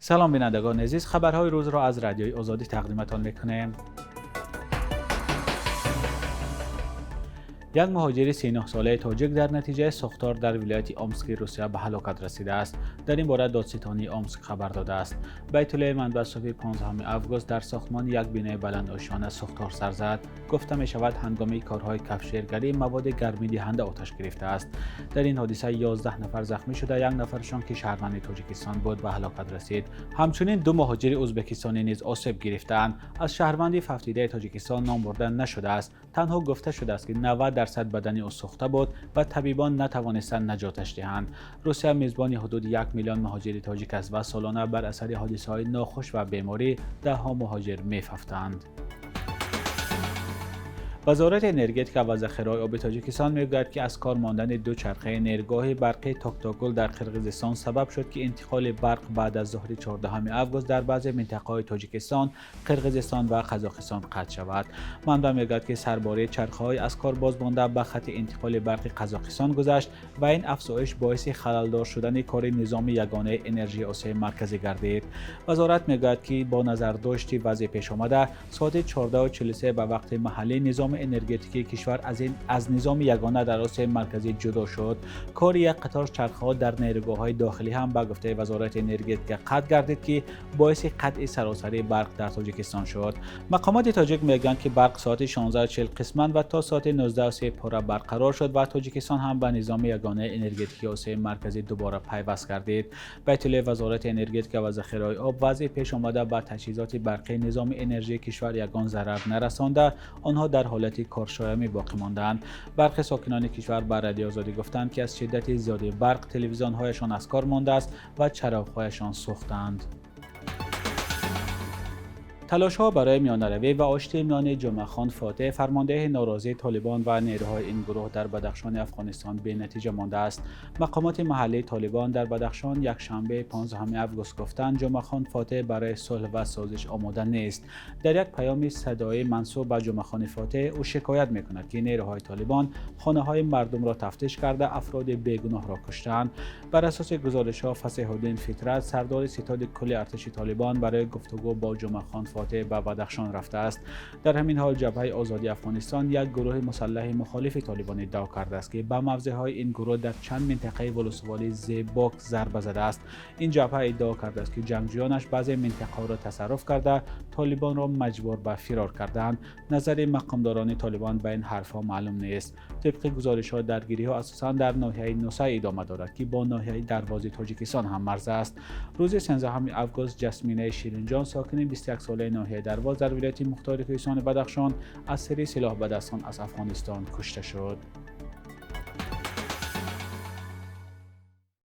Салом бинандагони азиз, хабарҳои рӯзро аз Радиои Озодӣ тақдимтон мекунем. Як муҳоҷири 39-солаи тоҷик дар натиҷаи сӯхтор дар вилояти Омски Русия ба ҳалокат расидааст. Дар ин бора додситонии Омск хабар додааст. Ба иттилои манбаъ, субҳи 15 август дар сохтмони як бинои баландошёна сӯхтор сар зад. Гуфта мешавад, ҳангоми корҳои кафшергарӣ маводи гармидиҳанда оташ гирифтааст. Дар ин ҳодиса 11 нафар захмӣ шуда, як нафарашон ки шаҳрванди Тоҷикистон буд ба ҳалокат расид. Ҳамчунин ду муҳоҷири ӯзбекистонӣ низ осеб гирифтаанд. Аз шаҳрванди фавтидаи Тоҷикистон ном бурда нашудааст. Танҳо гуфта шудааст, ки 90% бадани ӯ сӯхта буд ва табибон натавонистанд наҷоташ диҳанд. Русия мизбони ҳудуди 1 миллион муҳоҷири тоҷик аст ва солона бар асари ҳодисаҳои нохуш ва беморӣ даҳҳо муҳоҷир мефавтанд. Вазорати энергетика ва захираҳои оби Тоҷикистон мегӯяд, ки аз кор мондани ду чархаи нерӯгоҳи барқии Токтогул дар Қирғизистон сабаб шуд, ки интиқоли барқ баъд аз зуҳри 14 август дар баъзе минтақаҳои Тоҷикистон, Қирғизистон ва Қазоқистон қатъ шавад. Манбаъ мегӯяд, ки сарбораи чархаҳои аз кор бозмонда ба хати интиқоли барқи Қазоқистон гузашт ва ин афзоиш боиси халалдор шудани кори низоми ягонаи энергияи Осиёи Марказӣ гардид. Вазорат мегӯяд, ки бо назардошти вазъи пешомада соати 14:43 ба вақти маҳаллӣ низоми энергетикии кишвар аз низоми ягона дар Осиёи Марказӣ ҷудо шуд. Кори як қатор чархҳо дар нерӯгоҳҳои дохилӣ ҳам ба гуфтаи Вазорати энергетика қатъ гардид, ки боиси қатъи саросарии барқ дар Тоҷикистон шуд. Мақомоти тоҷик мегӯянд, ки барқ соати 16:40 қисман ва то соати 19:30 пурра барқарор шуд ва Тоҷикистон ҳам ба низоми ягонаи энергетикии Осиёи Марказӣ дубора пайваст гардид. Ба иттилои Вазорати энергетика ва захираҳои об, вазъи пешомада ба таҷҳизоти барқии низоми энергияи кишвар ягон зарар нарасонда, онҳо дар ҳолати коршоямӣ боқӣ мондаанд. Бархе сокинони кишвар ба Радиои Озодӣ гуфтанд, ки аз шиддати зиёди барқ телевизионҳояшон аз кор мондааст ва чароғҳояшон сӯхтаанд. Талошҳо барои миёнаравӣ ва оштӣ миёни Ҷумъахон Фотеҳ, фармондеҳи норозии Толибон ва нерӯҳои ин гурӯҳ дар Бадахшони Афғонистон бенатиҷа мондааст. Мақомоти маҳаллии Толибон дар Бадахшон якшанбе 15 август гуфтанд, Ҷумъахон Фотеҳ барои сулҳ ва созиш омода нест. Дар як паёми садоӣ мансуб ба Ҷумъахон Фотеҳ, ӯ шикоят мекунад, ки нерӯҳои Толибон хонаҳои мардумро тафтиш карда, афроди бегуноҳро куштаанд. Бар асоси гузоришҳо, Фасеҳуддин Фитрат, сардори ситоди кулли артиши Толибон, барои гуфтугӯ бо Ҷумъахон Фотеҳ ба Бадахшон рафтааст. Дар ҳамин ҳол Ҷабҳаи Озодии Афғонистон як гурӯҳи мусаллаҳи мухолифи Толибон иддао кардааст, ки ба мавзеъҳои ин гурӯҳ дар чанд минтақаи вилоятии Зебок зарба задааст. Ин ҷабҳа иддао кардааст, ки ҷангҷӯёнаш баъзе минтақаҳоро тасарруф карда, Толибонро маҷбур ба фирор кардаанд. Назари мақомдорони Толибон ба ин ҳарфҳо маълум нест. Тибқи гузоришҳо, даргириҳо асосан дар ноҳияи Нусай идома дорад, ки бо ноҳияи Дарвози Тоҷикистон ҳам марз аст. Рӯзи 13 август Ҷасминаи Ширинҷон, сокини 21-солаи ноҳияи Дарвоз дар вилояти Мухтори Кӯҳистони Бадахшон, аз сари силоҳ ба дастон аз Афғонистон кушта шуд.